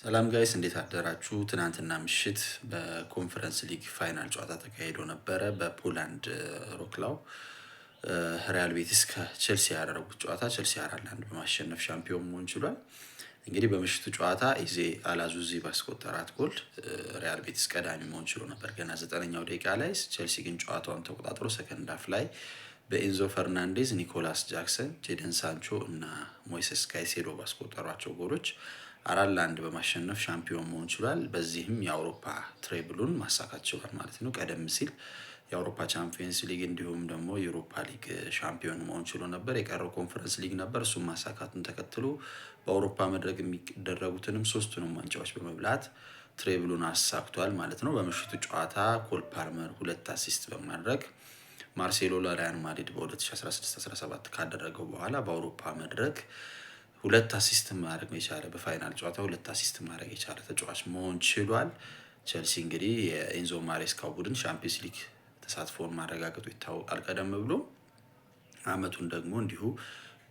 ሰላም guys፣ እንዴት አደራችሁ? ትናንትና ምሽት በኮንፈረንስ ሊግ final ጨዋታ ተካሂዶ ነበረ። በፖላንድ ቭሮክላው ሪያል ቤቲስ ከቼልሲ ያደረጉት ጨዋታ ቼልሲ 4-1 በማሸነፍ ሻምፒዮን መሆን ችሏል። እንግዲህ በምሽቱ ጨዋታ ኢዜ አላዙዚ ባስቆጠራት ጎል ሪያል ቤቲስ ቀዳሚ መሆን ችሎ ነበር ገና 9ኛው ደቂቃ ላይ። ቼልሲ ግን ጨዋታውን ተቆጣጥሮ second half ላይ በኤንዞ ፈርናንዴዝ፣ ኒኮላስ ጃክሰን፣ ጄደን ሳንቾ እና ሞይሴስ ካይሴዶ ባስቆጠሯቸው ጎሎች 4-1 በማሸነፍ ሻምፒዮን መሆን ችሏል። በዚህም የአውሮፓ treble ኡን ማሳካት ችሏል ማለት ነው። ቀደም ሲል የአውሮፓ ቻምፒየንስ ሊግ እንዲሁም ደግሞ የአውሮፓ ሊግ ሻምፒዮን መሆን ችሎ ነበር። የቀረው ኮንፈረንስ ሊግ ነበር። እሱም ማሳካቱን ተከትሎ በአውሮፓ መድረክ የሚደረጉትንም ሶስቱንም ዋንጫዎች በመብላት treble ኡን አሳክቷል ማለት ነው። በምሽቱ ጨዋታ ኮል ፓልመር ሁለት assist በማድረግ ማርሴሎ ለሪያል ማድሪድ በ2016/17 ካደረገው በኋላ በአውሮፓ መድረክ ሁለት assist ማድረግ የቻለ፣ በ final ጨዋታ ሁለት assist ማድረግ የቻለ ተጫዋች መሆን ችሏል። ቸልሲ እንግዲህ የኤንዞ ማሬስካው ቡድን ሻምፒዮንስ ሊግ ተሳትፎውን ማረጋገጡ ይታወቃል። ቀደም ብሎ አመቱን ደግሞ እንዲሁ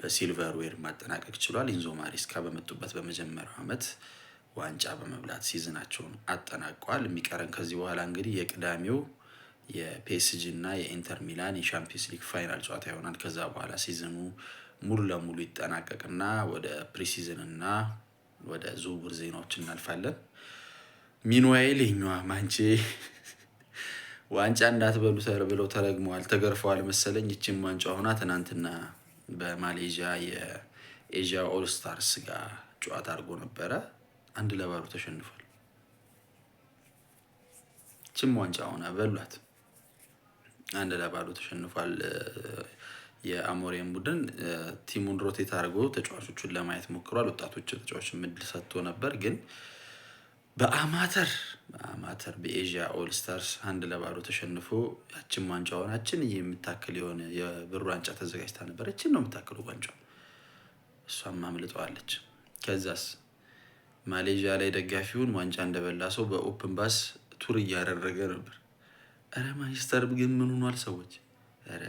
በ silverware ማጠናቀቅ ችሏል። ኢንዞ ማሬስካ በመጡበት በመጀመሪያው አመት ዋንጫ በመብላት season ኣቸውን አጠናቀዋል። የሚቀረን ከዚህ በኋላ እንግዲህ የቅዳሜው የፒኤስጂ እና የኢንተር ሚላን የሻምፒዮንስ ሊግ final ጨዋታ ይሆናል። ከዛ በኋላ season ኡ ሙሉ ለሙሉ ይጠናቀቅና ወደ pre-season እና ወደ ዝውውር ዜናዎች እናልፋለን። Meanwhile የኛዋ ማንቼ ዋንጫ እንዳትበሉ ብለው ተረግመዋል፣ ተገርፈዋል መሰለኝ። ይችን ዋንጫ ሆና ትናንትና በማሌዥያ የኤዥያ All Stars ጋር ጨዋታ አድርጎ ነበረ። 1-0 ተሸንፏል። ችም ዋንጫ ሆና በሏት። 1-0 ተሸንፏል። የአሞሪም ቡድን team ኡን rotate አድርጎ ተጫዋቾቹን ለማየት ሞክሯል። ወጣቶች ተጫዋቾችን እድል ሰጥቶ ነበር፣ ግን በ amateur በኤዥያ All Stars 1-0 ተሸንፎ ያችን ዋንጫውን ያችን የምታክል የሆነ የብር ዋንጫ ተዘጋጅታ ነበር። እችን ነው የምታክለው ዋንጫ፣ እሷም አምልጠዋለች። ከዛስ ማሌዥያ ላይ ደጋፊውን ዋንጫ እንደበላ ሰው በ open bus tour እያደረገ ነበር። ኧረ ማንቸስተር ግን ምን ሆኗል ሰዎች? ኧረ